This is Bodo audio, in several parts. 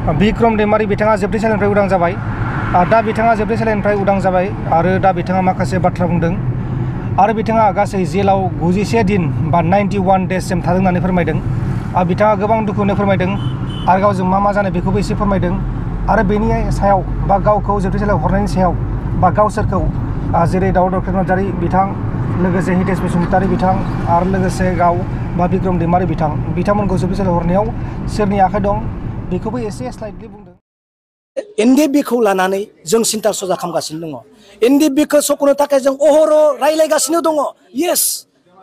बिक्रम दैमारी बिथाङा जोबथेसालिनिफ्राय उदां जाबाय। दा बिथाङा जोबथेसालिनिफ्राय उदां जाबाय आरो दा बिथाङा माखासे बाथ्रा बुंदों आरो बिथाङा गासै जेलाव 91 दिन बा 91 डेजसिम थादों होननानै फोरमायदों। बिथाङा गोबां दुखुनो फोरमायदों आरो गावजों मा जानाय बेखौबो एसे फोरमायदों आरो बेनि सायाव बा गावखौ जोबथेसालियाव हरनायनि सायाव बा गावसोरखौ जेरै दाउद नार्जारी बिथां लोगोसे हितेश बसुमतारी बिथां आरो लोगोसे गाव बा बिक्रम दैमारी बिथांमोनखौ जोबथेसालियाव हरनायाव सोरनि आखाइ दं बेखौबो एसे स्लाइडलि बुंदों। एनडिएफबिखौ लानानै जों सिन्था सजा खालामगासिनो दङ। एनडिएफबिखौ सख'नो थाखाय जों अहरह रायलायगासिनो दङ। येस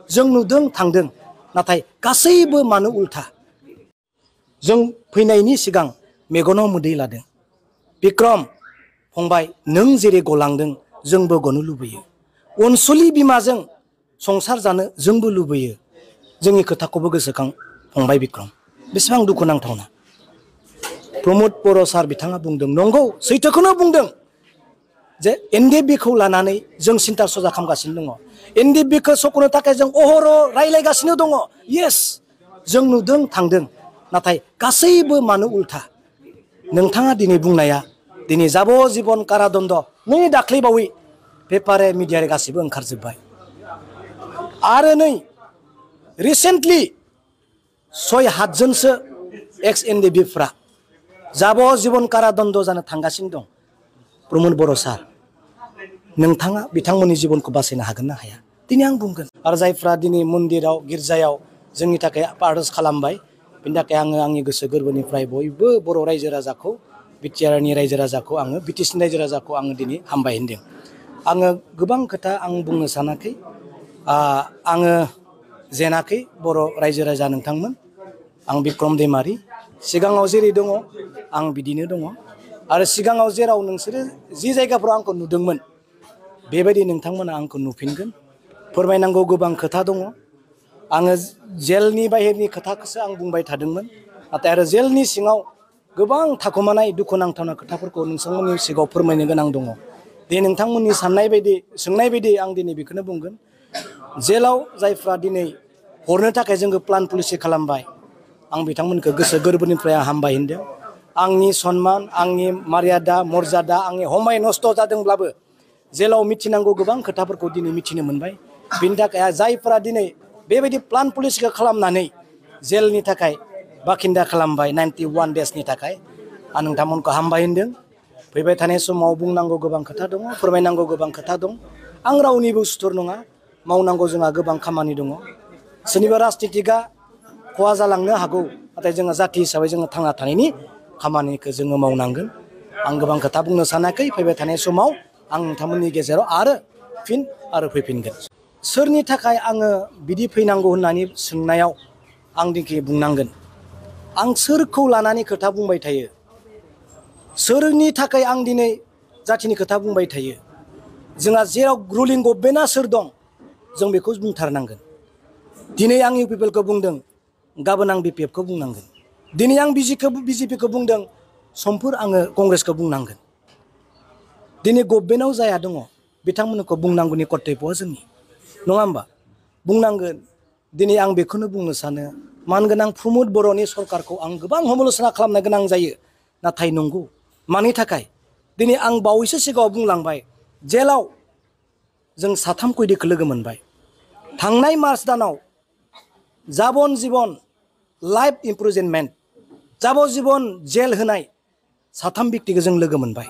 जों नुदों थांदों, नाथाय गासैबो मानो उल्था। जों फैनायनि सिगां मेगनाव मोदै लादों। बिक्रम फंबाय, नों जेरै गलांदों जोंबो गनो लुबैयो। अनसुलि बिमाजों संसार जानो जोंबो लुबैयो। जोंनि खोथाखौबो गोसोखां फंबाय बिक्रम। बेसेबां दुखु नांथावना। प्रमद बर' सार बिथाङा बुंदों, नंगौ सैथोखौनो बुंदों जे एनडिएफबिखौ लानानै जों सिन्था सजा खालामगासिनो दङ। एनडिएफबिखौ सख'नो थाखाय जों अहरह रायलायगासिनो दङ। येस जों नुदों थांदों, नाथाय गासैबो मानो उल्था। नोंथाङा दिनै बुंनाया दिनै जाब'जिबन कारादन्द नै दाख्लैबावै पेपार मिडियायाव गासिबो ओंखारजोब्बाय आरो नै रिसेन्टलि 6-7 जनसो एक्स एनडिएफबिफ्रा जाब'जिबन कारादन्द जानो थांगासिनो दं। प्रमद बर' सार, नोंथाङा बिथांमोननि जिबनखौ बासायनो हागोन ना हाया? दिनै आं बुंगोन। आरो जायफ्रा दिनै मन्दिराव गिर्जायाव जोंनि थाखाय आर'ज खालामबाय, बिनि थाखाय आङो आंनि गोसो गोरबोनिफ्राय बयबो बर' रायजो राजाखौ, बिटिआरनि रायजो राजाखौ, आङो बिटिसिनि रायजो राजाखौ आङो दिनै हामबाय होनदों। आङो गोबां खोथा आं बुंनो सानाखै। आङो जेनाखै बर' रायजो राजा नोंथांमोन। आं बिक्रम दैमारी सिगाङाव जेरै दङ आं बिदिनो दङ आरो सिगाङाव जेराव नोंसोरो जि जायगाफ्राव आंखौ नुदोंमोन बेबायदि नोंथांमोना आंखौ नुफिनगोन। फोरमायनांगौ गोबां खोथा दङ। आङो जेलनि बाहेरनि खोथाखौसो आं बुंबाय थादोंमोन, नाथाय आरो जेलनि सिङाव गोबां थाखुमानाय दुखु नांथावना खोथाफोरखौ नोंथांमोननि सिगाङाव फोरमायनो गोनां दङ। दे नोंथांमोननि साननाय बायदि सोंनाय बायदि आं दिनै बेखौनो बुंगोन। जेलाव जायफ्रा दिनै हरनो थाखाय जोंखौ प्लान पलिसि खालामबाय, आं बिथांमोनखौ गोसो गोरबोनिफ्राय आं हामबाय होनदों। आंनि सनमान, आंनि मार्यादा मर्यादा, आंनि हमाय नस्थ' जादोंब्लाबो जेलाव मिथिनांगौ गोबां खोथाफोरखौ दिनै मिथिनो मोनबाय। बिनि थाखाय जायफ्रा दिनै बेबायदि प्लान पलिसिखौ खालामनानै जेलनि थाखाय बाखिन्दा खालामबाय 91 डेजनि थाखाय, आं नोंथांमोनखौ हामबाय होनदों। फैबाय थानाय समाव बुंनांगौ गोबां खोथा दङ, फोरमायनांगौ गोबां खोथा दं। आं रावनिबो सुथुर नङा, मावनांगौ जोंहा गोबां खामानि दङ। सोरनिबा राजनितिकआ खहा जालांनो हागौ, नाथाय जोङो जाथि हिसाबै जोङो थांना थानायनि खामानिखौ जोङो मावनांगोन। आं गोबां खोथा बुंनो सानाखै। फैबाय थानाय समाव आं नोंथांमोननि गेजेराव आरो फैफिनगोन। सोरनि थाखाय आङो बिदि फैनांगौ होननानै सोंनायाव आं दिनै बुंनांगोन, आं सोरखौ लानानै खोथा बुंबाय थायो, सोरनि थाखाय आं दिनै जाथिनि खोथा बुंबाय थायो। जोंहा जेराव रुलिं गभर्नमेन्टआ सोर दं जों बेखौ बुंथारनांगोन। दिनै आं इउ पिपलखौ बुंदों, गाबोन आं बिपिएफखौ बुंनांगोन। दिनै आं बिजेपिखौ बुंदों, समफोर आङो कंग्रेसखौ बुंनांगोन। दिनै गभर्नमेन्टआव जाया दङ बिथांमोनखौ बुंनांगौनि कर्तब्यआ जोंनि, नङा होमबा? बुंनांगोन। दिनै आं बेखौनो बुंनो सानो, मानगोनां प्रमद बर'नि सरकारखौ आं गोबां समाल'सना खालामनो गोनां जायो, नाथाय नंगौ। मानि थाखाय? दिनै आं बावैसो सिगाङाव बुंलांबाय, जेलाव जों 3 खैदिखौ लोगो मोनबाय। थांनाय मार्च दानाव जाब'जिबन लाइफ इमप्रिजनमेन्ट, जाब'जिबन जेल होनाय 3 बेक्तिखौ जों लोगो मोनबाय।